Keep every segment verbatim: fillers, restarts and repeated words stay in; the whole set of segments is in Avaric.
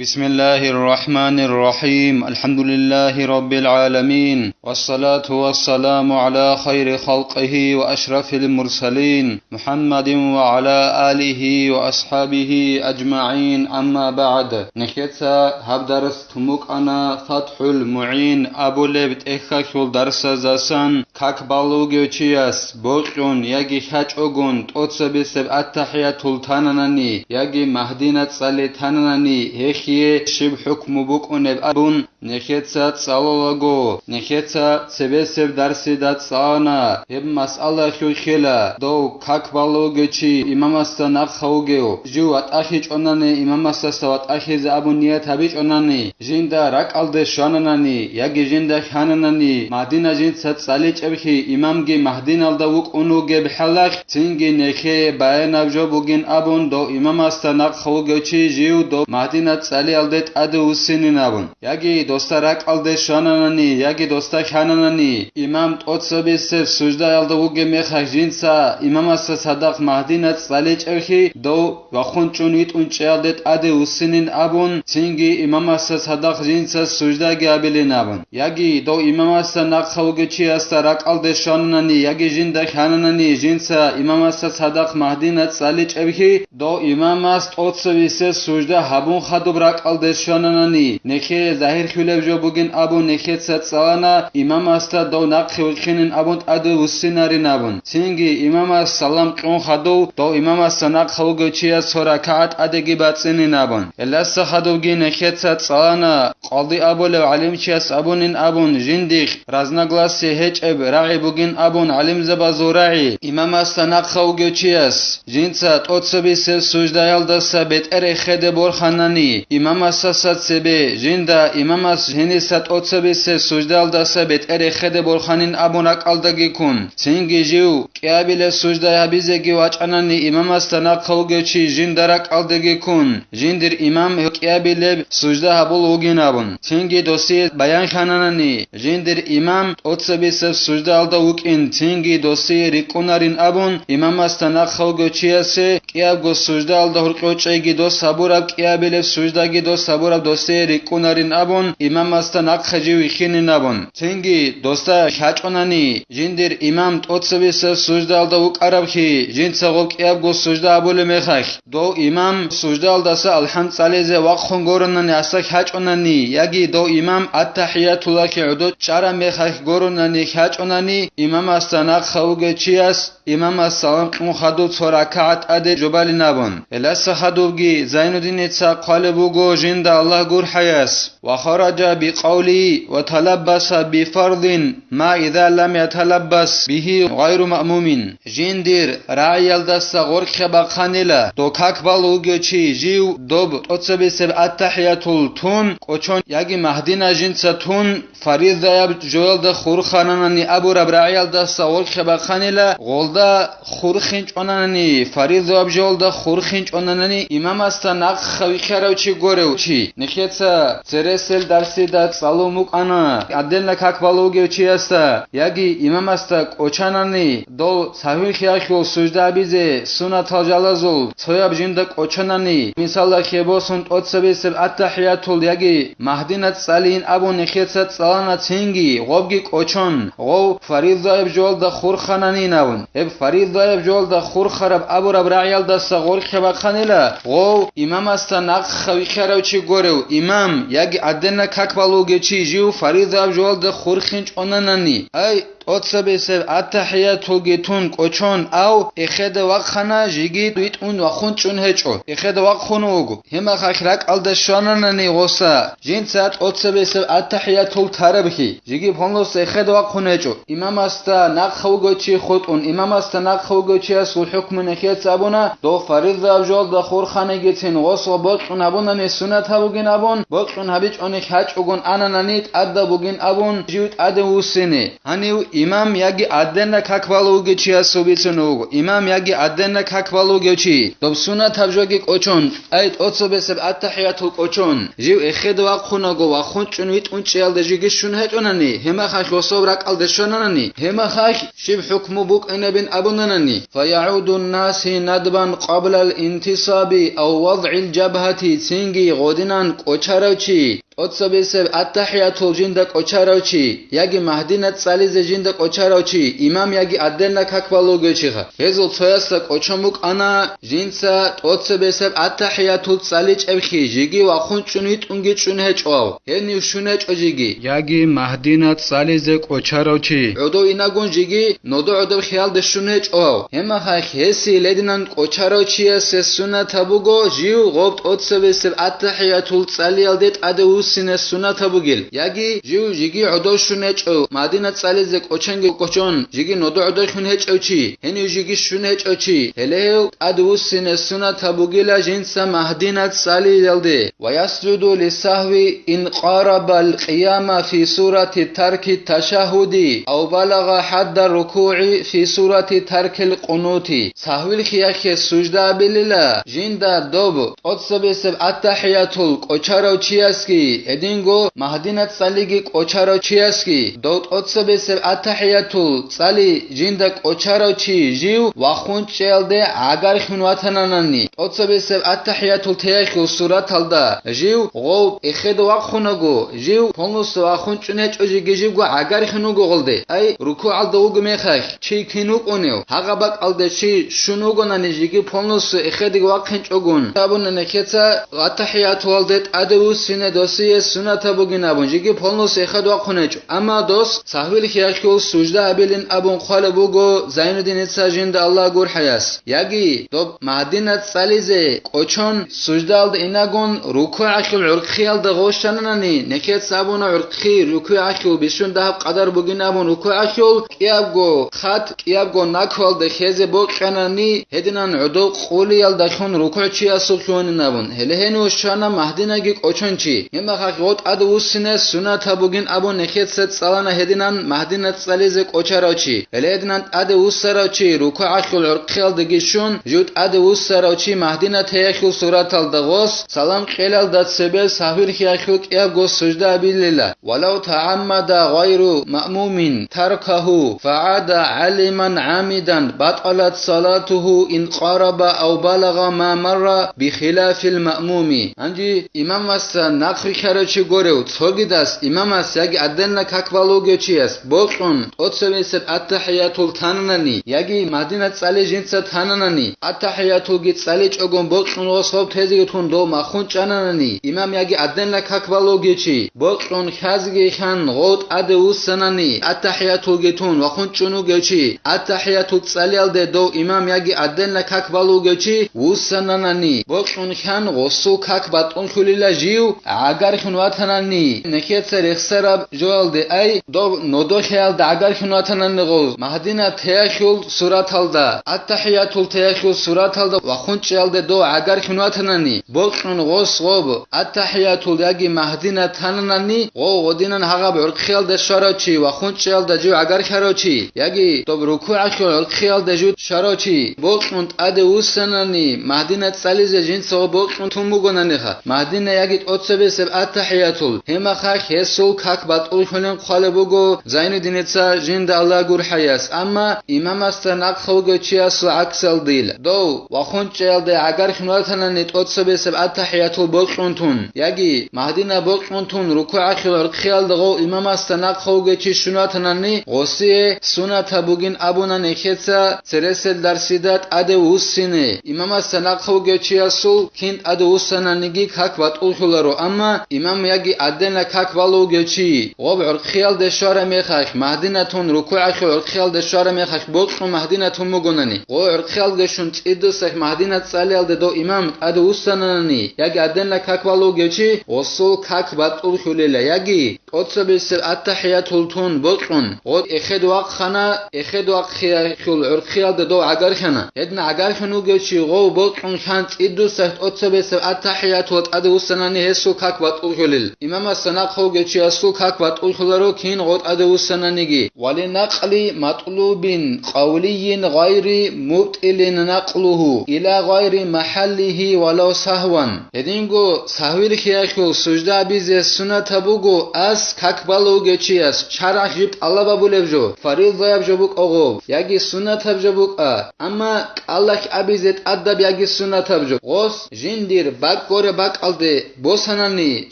بسم الله الرحمن الرحيم. الحمد لله رب العالمين. والصلاة والسلام على خير خلقه وأشرف المرسلين محمد وعلى آله وأصحابه أجمعين. أما بعد. Нехеца гьаб дарс тумукъана ФатхӀул МугӀин абулеб тӀехьалъул дарсаздасан. Как балугев чияс бокьун яги хьачӀогун тӀоцебесеб аттахӀиятул тананани яги Магьдина цӀали тананани, гьехие щиб хӀукму букӀунеб абун, нехеца цӀалулаго, нехеца цебесеб дарсида цӀана. Гьеб масъалалъулъила дов как балугев чи имамасда нахъа вугев, жив ватӀахъичӀонани, имамасдаса ватӀахъизе абун ният гьабичӀонани, жинда ракӀалде щвананани яги жинда хьананани, Магьдина жинца цӀаличӀебхи, имамги Магьдиналда вукӀун вугеб хӀалалъ, цинги нехее баянаб жо бугин абун, дов имамасда нахъа вугев чи жив дов Магьдина цӀалиялде тӀаде вуссинин абун, яги досда ракӀалде щвананани, яги досда хьананани, имам тӀоцебесеб суждаялда вугеб мехалъ жинца имамасда цадахъ Магьдина цӀаличӀебхи, дов вахъун чӀун витӀун чӀеялде тӀаде вуссинин абун, цинги имамасда цадахъ жинца суждаги гьабилин абун, яги дов имамасда нахъа вугев чиясда ракӀалде щвананани яги жинда хьананани, жинца имамасда цадахъ Магьдина цӀаличӀебхи, дов имамас тӀоцебесеб сужда гьабун хадуб ракӀалде щвананани, нехее загьирлъулеб жо бугин абун нехеца цӀалана, имамасда дов нахъе вихьинин абун тӀаде вуссинарин абун. Цинги имамас салам кьун хадув, дов имамасда нахъа вугев чияс цо ракагӀат тӀадеги бацӀцӀинин абун. Гьелдаса хадубги нехеца цӀалана, къади абулев гӀалимчияс абунин абун, жиндихъ разногласие гьечӀеб рагӀи бугин абун гӀалимзабазул рагӀи, имамасда нахъа вугев чияс жинца тӀоцебесеб суждаялдаса бетӀер эхеде борханани, имамасдаса цебе жинда имамас жиндаса тӀоцебесеб суждаялдаса бетӀер эхеде борханин абун ракӀалдаги ккун, цинги жив кӀиабилеб сужда гьабизеги вачӀанани, имамасда нахъа вугев чи жинда ракӀалдеги ккун, жиндир имам кӀиабилеб сужда гьабулев вугин абун, цинги досие баян хьананани, жиндир имам тӀоцебесеб суждаялда вукӀин, цинги досие рикӀкӀунарин абун, имамасда нахъа вугев чиясе кӀиябго суждаялда гьоркьов чӀейги дос гьабураб, кӀиабилеб суждаги дос гьабураб досие рикӀкӀунарин абун, имамасда нахъа жив вихьинин абун. Цинги досда хьачӀонани, жиндир имам тӀоцебесеб суждаялда вукӀарабхъи, жинца гъоб кӀиябго сужда гьабулеб мехалъ, дов имам суждаялдаса алхӀам цӀализе вахъун гуронани, гьасда хьачӀонани, яги дов имам аттахӀиятуллахье гӀодов чӀараб мехалъ гуронани хьачӀонани, имамасда нахъа вугев чияс имамас салам кьун хадуб цо ракагӀат тӀаде жубалин абун. Гьелдаса хадубги Зайнуддиница хъвалеб буго жинда Аллагь гурхӀаяс: «Ва хараджа бикъавлигьи ва талаббаса бифардин ма иза лам яталаббас бигьи гъайру маъмумин». Жиндир рагӀиялдаса гъоркье бахъанила, дов как балугев чи жив доб тӀоцебесеб аттахӀиятул тун кӀочон яги Магьдина жинца тун, фаризаяб жоялда хурхананани абураб рагӀиялдаса гъоркье бахъанила, гъолда хурхинчӀонанани, фаризаяб жоялда хурхинчӀонанани, имамасда нахъа вихьарав чи горев чи. Нехеца цересел дарсида цӀалун букӀана, гӀаденна как балугев чиясда яги имамасда кӀочанани, дов сагьвихиялъул сужда гьабизе сунатал жалазул цояб жинда кӀочанани, мисалалъе босун, тӀоцебесеб аттахӀиятул яги Магьдина цӀалийин абун нехеца цӀалана, цинги гъобги кӀочон, гъов фаризаяб жоялда хурхананин абун. Гьеб фаризаяб жоялда хурхараб абураб рагӀиялдаса гъоркье бахъанила, гъов имамасда нахъа вихьарав чи горев, имам яги гӀаденна как балугев чи жив фаризаяб жоялда хурхинчӀонанани. Ай, тӀоцебесеб аттахӀиятулги тун кӀочон, ав эхеде вахъана, жиги витӀун вахъун чӀун гьечӀо, эхеде вахъун вуго. Гьеб мехалъ ракӀалда щвананани гъоса, жинца тӀоцебесеб аттахӀиятул тарабхъи, жиги полностью эхеде вахъун гьечӀо. Имамасда нахъа вугев чи хутӀун, имамасда нахъа вугев чиясул хӀукму нехеца абуна, дов фаризаяб жоялда хурханигицин гъосго бокьун гьабунани сунат гьабугин абун, бокьун гьабичӀони хьачӀогун ананани тӀадаб бугин абун жив тӀаде вуссине. Гьанив Имам яги гӀаденна как балев вугев чиясул бицунеб буго. Имам яги гӀаденна как балев вугев чи, доб сунатаб жоги кӀочон, ай тӀоцебесеб аттахӀиятул кӀочон, жив эхеде вахъунаго, вахъун чӀун витӀун чӀиялда жиги щун гьечӀонани, гьемахалъ гъособ ракӀалде щвананани, гьемахалъ щиб хӀукму букӀинабин абунанани, фаягӀуду ннаси надбан къаблал интисаби ав вадгӀил жабгьати, цинги гъодинан кӀочарав чи, тӀоцебесеб аттахӀиятул жинда кӀочарав чи, яги Магьдина цӀализе жинда кӀочарав чи, имам яги гӀаденна как балев вугев чиха. Гьезул цоясда кӀочон букӀана жинца тӀоцебесеб аттахӀиятул цӀаличӀебхъи, жиги вахъун чӀун витӀунги чӀун гьечӀо ав, гьенив щун гьечӀо жиги. Яги Магьдина цӀализе кӀочарав чи, гӀодов инагун жиги нодо гӀодоб хиялде щун гьечӀо ав, гьемахалъ гьесие лединан кӀочарав чиясе сунатаб буго жив гъоб тӀоцебесеб аттахӀиятул цӀалиялде тӀаде вуссине сунатаб бугел, яги жив жиги гӀодов щун гьечӀо, Магьдина цӀализе кӀочанги кӀочон, жиги нодо гӀодов хьун гьечӀев чи, гьенив жиги щун гьечӀев чи, гьеле гьев тӀаде вуссине сунатаб бугила жинца Магьдина цӀалиялде. Ва ясжуду лиссагьви ин къарабал къияма фи сурати тарки ташагьуди ав балагъа хӀадда рукугӀи фи сурати таркил къунути. Сагьвил хиялъе сужда абилила жинда доб тӀоцебесеб аттахӀиятул кӀочарав чиясги, гьединго Магьдина цӀалиги кӀочарав чиясги, дов тӀоцебесеб аттахӀиятул цӀали жинда кӀочарав чи жив вахъун чӀеялде гӀагарлъун ватананани, тӀоцебесеб аттахӀиятул теялъул сураталда жив гъов эхеде вахъунаго, жив полностью вахъун чӀун гьечӀо жиги живго гӀагарлъун вуго гъолде, ай рукугӀалда вуго мехалъ, чи кин вукӀунев, гьагъа бакӀалде чи щун вугонани жиги полностью эхедеги вахъинчӀогун, абуна нехеца аттахӀиятуялде тӀаде вуссине досие сунатаб бугин абун, жиги полностью эхед вахъун гьечӀо. Амма дос сагьвил хиялъул сужда абилин абун хъвалеб буго Зайнуддиница жинда Аллагь гурхӀаяс. Яги доб Магьдина цӀализе кӀочон, суждаялда инагун, рукугӀалъул гӀурхъиялда гъощананани, нехеца абуна гӀурхъи рукугӀалъул бищун дагьаб къадар бугин абун, рукугӀалъул кӀиябго хъат, кӀиябго накуялда хезе бокьанани, гьединан гӀодов къулиялдалъун рукугӀчиясулъунин абун. Гьеле гьенив щвана Магьдинаги кӀочон чи. Гьебмехалъ гъо тӀаде вуссине сунатаб бугин абун нехеца цӀалана гьединан Магьдина цӀализе кӀочарав чи. Гьеле гьединан тӀаде вуссарав чи рукугӀалъул гӀурхъиялдаги щун, жив тӀаде вуссарав чи Магьдина теялъул сураталда гъос, салам кьелалда цебе сагьвил хиялъул кӀиябго сужда абилила. Валав тагӀаммада гъайру маъмумин таркагьу, фагӀада гӀалиман гӀамидан, батӀалат салатугьу ин къараба ав балагъа ма марра бихилафил маъмуми. Гьанже имамасда нахъ рихьарав чи горев, цогидас, имамас яги гӀаденна как балугев чияс, бокьун, тӀоцебесеб аттахӀиятул тананани, яги Магьдина цӀали жинца тананани, аттахӀиятулги цӀаличӀогун бокьун гъос гъоб тезеги тун дов махун чӀананани, имам яги гӀаденна как балугев чи, бокьун хьазеги хьан гъов тӀаде вуссанани, аттахӀиятулги тун вахун чӀун вугев чи, аттахӀиятул цӀалиялде дов имам яги гӀаденна как балугев чи вуссананани, бокьун хьан гъосул как батӀунлъулила жив гӀагарлъун ватанани, нехеца рехсараб жоялде, ай, доб нодолъиялда гӀагарлъун ватанани гъов, Магьдина теялъул сураталда, аттахӀиятул теялъул сураталда вахун чӀиялде дов гӀагарлъун ватанани, бокьун гъос гъоб, аттахӀиятул яги Магьдина тананани, гъов гъодинан гьагъаб гӀурхъиялда щварав чи, вахун чӀиялда жив гӀагарлъарав чи, яги доб рукугӀалъул гӀурхъиялда жив щварав чи, бокьун тӀаде вуссанани, Магьдина цӀализе жинца гъо бокьун тун бугонаниха, Магьдина яги тӀоцебесеб аттахӀиятул, гьемахалъ гьесул как батӀуллъулин хъвалеб буго Зайнуддиница жинда Аллагь гурхӀаяс, амма имамасда нахъа вугев чиясул гӀаксалдил, дов вахун чӀеялде гӀагарлъун ватанани тӀоцебесеб аттахӀиятул бокьун тун, яги Магьдина бокьун тун рукугӀалъул гӀурхъиялда гъов имамасда нахъа вугев чи щун ватанани, гъосие сунатаб бугин абуна нехеца цересел дарсида тӀаде вуссине. Имамасда нахъа вугев чиясул кин тӀаде вуссананиги как батӀуллъуларо, амма имам яги гӀаденна как балугев чи гъоб гӀурхъиялде щвараб мехалъ, Магьдина тун рукугӀалъул гӀурхъиялде щвараб мехалъ бокьун Магьдина тун бугонани, гъо гӀурхъиялде щун цӀидусахъ Магьдина цӀалиялде дов имам тӀаде вуссананани, яги гӀаденна как балугев чи гъосул как батӀуллъулила, яги тӀоцебесеб аттахӀиятул тун бокьун, гъо эхед вахъана, эхед вахъиялъул гӀурхъиялда дов гӀагарлъана. Гьедин гӀагарлъун вугев чи гъов бокьун хьан цӀидусахъ тӀоцебесеб аттахӀиятул тӀаде вуссанани гьесул как батӀу батӀуллъулел. Имамасда нахъ вугев чиясул как батӀуллъуларо кин гъотӀаде вуссананиги. Ва ли накъли матлубин къавлийин гъайри мубтӀилин накълугьу иля гъайри махӀаллигьи валав сагьван. Гьединго сагьвил хиялъул сужда абизе суннатаб буго ас как балев вугев чияс, шаргӀалъ жиб тӀалаб абулеб жо, фаризаяб жо букӀа гъоб, яги суннатаб жо букӀа, амма кӀалахь абизе тӀадаб яги суннатаб жо. Гъос жиндир бакӀ гуреб бакӀалде босанани,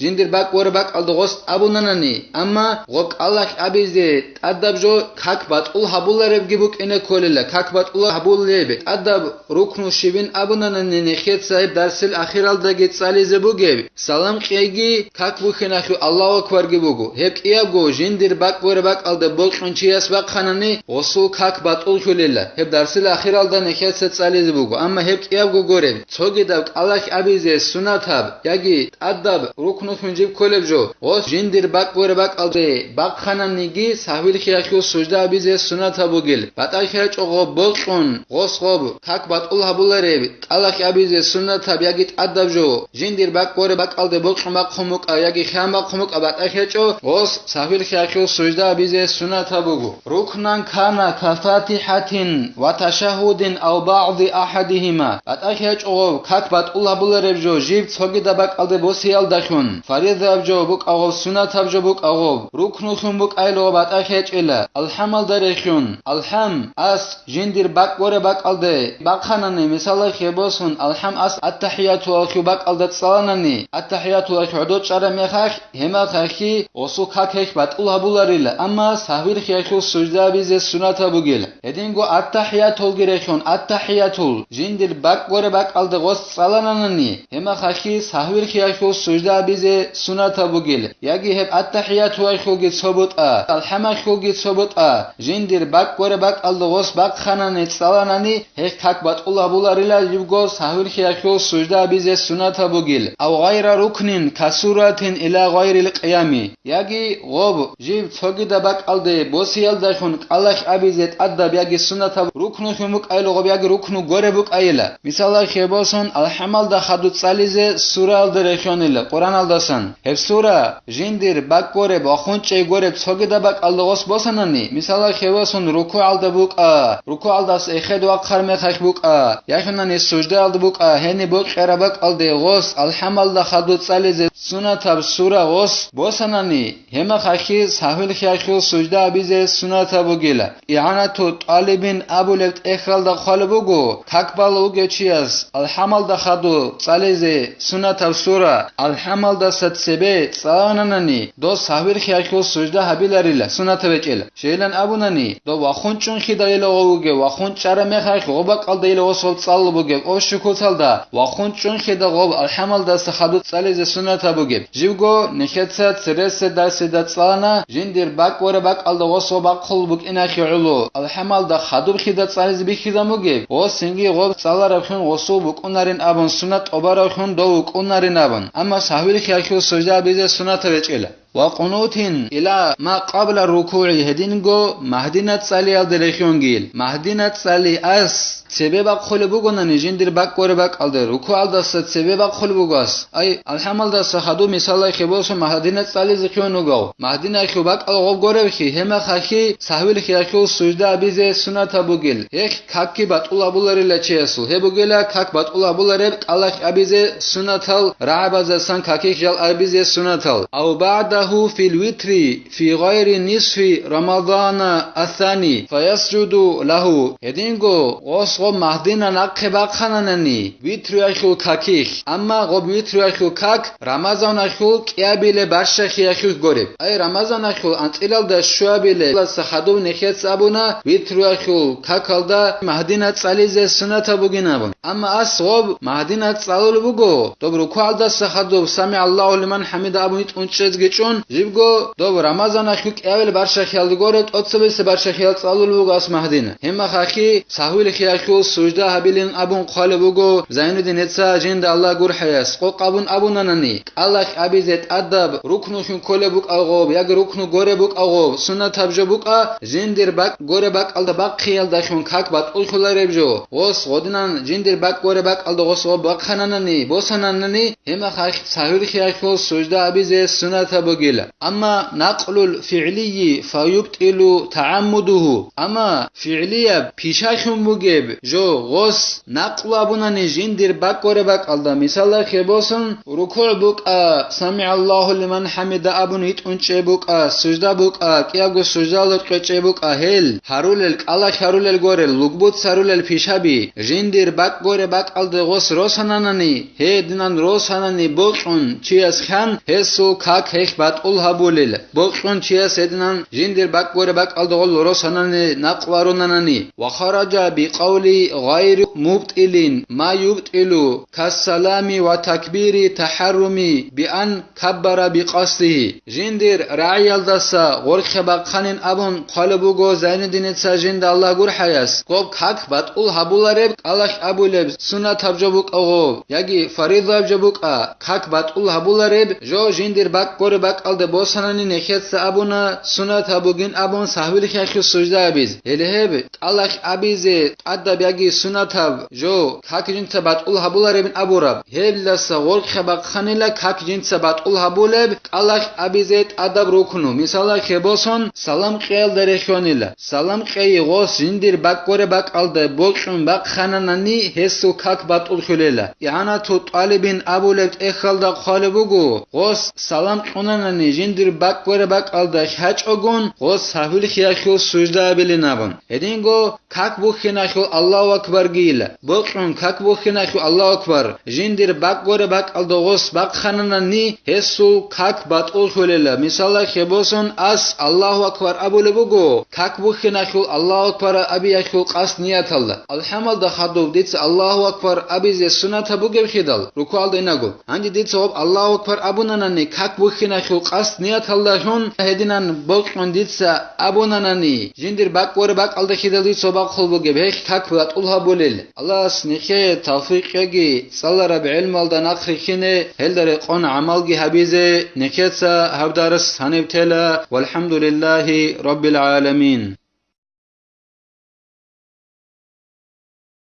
жиндир бакӀ гуреб бакӀалде гъос абунанани, амма гъоб кӀалахь абизе тӀадаб жо как батӀул гьабуларебги букӀине кколила, как батӀул гьабулеб тӀадаб рукну щибин абунанани нехеца гьеб дарсил ахиралдаги цӀализе бугеб, салам кьеги, как бухьиналъул Аллагьу акбарги буго. Гьеб кӀиябго жиндир бакӀ гуреб бакӀалде бокьун чияс бахъанани, гъосул как батӀуллъулила. Гьеб дарсил ахиралда нехеца цӀализе буго, амма гьеб кӀиябго гуреб, цогидаб кӀалахь абизе суннатаб яги тӀадаб рукнухъун жиб кколеб жо, гъос жиндир бакӀ гуреб бакӀалде бахъананиги сагьвил хиялъул сужда абизе суннатаб бугил. БатӀахъ гьечӀо гъоб бокьун, гъос гъоб как батӀул гьабулареб, кӀалахь абизе суннатаб яги тӀадаб жо, жиндир бакӀ гуреб бакӀалде бокьун бахъун букӀа яги хъан бахъун букӀа батӀахъ гьечӀо, гъос сагьвил хиялъул сужда абизе суннатаб буго. Рукнан кана ка фатихӀатин ва ташагьудин ав багӀди ахӀадигьима. БатӀахъ гьечӀо гъоб как батӀул гьабулареб жо жиб цогидаб бакӀалде босиялдалъун, фаризаяб жо букӀа гъоб, суннатаб жо букӀа гъоб, рукнулъун букӀайило гъоб батӀахъ гьечӀила, алхӀамалда рехьун, алхӀам, ас, жиндир бакӀ гуреб бакӀалде бахъанани, мисалалъе босун, алхӀам ас аттахӀиятулалъул бакӀалда цӀаланани, аттахӀиятулалъ гӀодов чӀараб мехалъ, гьемахъахъи гъосул как гьелъ батӀул гьабуларила, амма сагьвил хиялъул сужда абизе суннатаб бугила. Гьединго аттахӀиятулги рехьун, аттахӀиятул жиндир бакӀ гуреб бакӀалде гъос цӀалананани, гьемахъахъи сагьвил хиялъул сужда абизе суннатаб бугила. Яги гьеб аттахӀиятулалъулги цо бутӀа, алхӀамалъулги цо бутӀа, жиндир бакӀ гуреб бакӀалда гъос бахъанани цӀаланани, гьелъ как батӀул гьабуларила, жибго сагьвил хиялъул сужда абизе суннатаб бугил. Ав гъайра рукнин ка суратин иля гъайрил къиями. Яги гъоб, жиб цогидаб бакӀалде босиялдалъун кӀалахь абизе тӀадаб яги суннатаб рукнулъун букӀайило гъоб яги рукну гуреб букӀайила. Мисалалъе босун, алхӀамалда хадуб цӀализе сураялда рехьонила Къуръаналдасан. Гьеб сура жиндир бакӀ гуреб ва хъунчӀей гуреб цогидаб бакӀалда гъос босанани, мисалалъе босун, рукугӀалда букӀа, рукугӀалдаса эхед вахъар мехалъ букӀа, яхӀунани суждаялда букӀа, гьениб бокьараб бакӀалде гъос алхӀамалда хадуб цӀализе суннатаб сура гъос босанани, гьемахъахъи сагьвил хиялъул сужда абизе суннатаб бугила. ИгӀанату тӀалибин абулеб тӀехьалда хъвалеб буго, как балев вугев чияс алхӀамалда хадуб цӀализе суннатаб сура, алхӀамалдаса цебе цӀалананани, дос сагьвил хиялъул сужда гьабиларила, суннатаб гьечӀила. Щайилан абунани, дов вахъун чӀунхидайила гъов вугев, вахъун чӀараб мехалъ гъоб бакӀалдайила гъос гъоб цӀалулеб бугеб, ов щукуталда, вахъун чӀунхида гъоб алхӀамалдаса хадуб цӀализе суннатаб бугеб. Живго нехеца цересел дарсида цӀалана, жиндир бакӀ гуреб бакӀалда гъос гъоб бахъулеб букӀиналъе гӀоло, алхӀамалда хадуб хида цӀализе бихьизабун бугеб, гъос цинги гъоб цӀалараб хьун гъосул букӀунарин абун, суннат тӀубараб хьун дов вукӀунарин абун. Амма сагьвил хиялъул сужда абизе суннатаб гьечӀила. Ва къунутин иля ма къабла рукугӀи, гьединго Магьдина цӀалиялда рехьунгил. Магьдина цӀали ас цебе бахъулеб бугонани, жиндир бакӀ гуреб бакӀалде, рукугӀалдаса цебе бахъулеб буго ас. Ай, алхӀамалдаса хадуб, мисалалъе босун, Магьдина цӀализе хьун вугев. Магьдиналъул бакӀал гъоб гуревхъи, гьемахъахъи сагьвил хиялъул сужда абизе суннатаб бугил. Гьелъ какги батӀул гьабуларила чиясул. Гьеб бугила как батӀул гьабулареб кӀалахь абизе суннатал рагӀабаздасан каких жал абизе суннатал. Ав баъдагьу фил витри фи гъайри нисфи Рамадана ассани фаясжуду лагьу. Гьединго гъос гъоб Магьдина нахъе бахъананани, витруялъул каких, амма гъоб витруялъул как Рамазаналъул кӀиабилеб бащахъиялъулъ гуреб. Ай, Рамазаналъул анцӀилалда щуабилеб хадуб нехец абуна, витруялъул какалда Магьдина цӀализе суннатаб бугин абун. Амма ас гъоб Магьдина цӀалулеб буго, доб рукугӀалдаса хадуб «СамигӀаллагьу лиман хӀамида» абун итӀун чӀезги чӀун, Жибго доб Рамазаналъул кӀиабил барщахъиялда гуреб тӀоцебесеб барщахъиял цӀалулеб буго ас магьдина. Гьеб мехалъ сагьвил хиялъул сужда гьабилин абун хъвалеб буго Зайнуддиница жинда Аллагь гурхӀаяс. Къокъ абун абунанани, кӀалахъ абизе тӀадаб рукнулъун кколеб букӀа гъоб, яги рукну гуреб букӀа гъоб, суннатаб жо букӀа, жиндир бакӀ гуреб бакӀалда бахъиялдалъун как батӀуллъулареб жо. Гъос гъодинан жиндир бакӀ гуреб бакӀалда гъос гъоб бахъананани, босананани, гьеб мехалъ сагьвил хиялъул сужда абизе суннатаб бугила. Амма накълул фигӀлийи фаюбтӀилу тагӀаммудугьу. Амма фигӀлияб пишалъун бугеб жо гъос накълу абунани жиндир бакӀ гуреб бакӀалда, мисалда хебосун, рукугӀ букӀа, «СамигӀаллагьу лиман хӀамида» абун йитӀун чӀей букӀа, сужда букӀа, кӀиябго суждалда кьечӀей букӀа, гьел гьарулел, кӀалахъ гьарулел гурел, лугбуц гьарулел пишаби, жиндир бакӀ гуреб бакӀалда гъос росананани, гьединан росанани бокьун чияс хъан, гьесул как гьехь батӀул гьабулел. Бокьун чияс гьединан жиндир бакӀ гуреб бакӀалда гъол росанани накълу арунанани. Ва хараджа бикъавли гъайри мубтӀилин ма юбтӀилу кассалами ва такбири тахӀарруми биан каббара бикъасдигьи. Жиндир рагӀиялдаса гъоркье бахъанин абун хъвалеб буго Зайнуддиница жинда Аллагь гурхӀаяс, гъоб как батӀул гьабулареб кӀалахъ абулеб суннатаб жо букӀа гъоб, яги фаридаб жо букӀа, как батӀул гьабулареб жо жиндир бакӀ гуреб бакӀалда босанани нехеца абуна, суннатаб бугин абун сагьвил хиялъул сужда абиз. Гьеле гьеб кӀалахъ абизе тӀадаб яги суннатаб жо как жинца батӀул гьабуларебин абураб. Гьелдаса гъоркье бахъанила как жинца батӀул гьабулеб кӀалахъ абизе тӀадаб рукну. Мисалда хебосун, салам кьеялда рехьонила. Салам кьейи гъос жиндир бакӀ гуреб бакӀалда бокьун бахъананани гьесул как батӀуллъулела. ИгӀанату тӀалибин абулеб тӀехьалда хъвалеб буго, гъос салам кьунанани жиндир бакӀ гуреб бакӀалда хьачӀогун, гъос сагьвил хиялъул сужда абилин абун. Гьединго как бухьиналъул Аллагьу акбаргийила. Бокьун как бухьиналъул Аллагьу акбар жиндир бакӀ гуреб бакӀалда гъос бахъананани, гьесул как батӀуллъулела. Мисалда хебосун, ас Аллагьу акбар абулеб буго, как бухьиналъул Аллагьу акбар абиялъул къасд нияталда. АлхӀамалда хадуб дица Аллагьу акбар абизе суннатаб бугеб хидал, рукугӀалда инаго. Гьанже дица гъоб Аллагьу акбар абунанани, как бухьиналъул къасд нияталдалъун гьединан бокьун дица абунанани, жиндир бакӀ гуреб бакӀалда хидал дица бахъул бугеб, гьехь как батӀул гьабулел. Аллагьас нехее тавфикъ кьеги, цӀалараб гӀелмалда нахъ рихьине, гьелда рекъон гӀамалги гьабизе. Нехеца гьаб дарс гьаниб тела. ВалхӀамдулиллагьи раббил гӀаламин.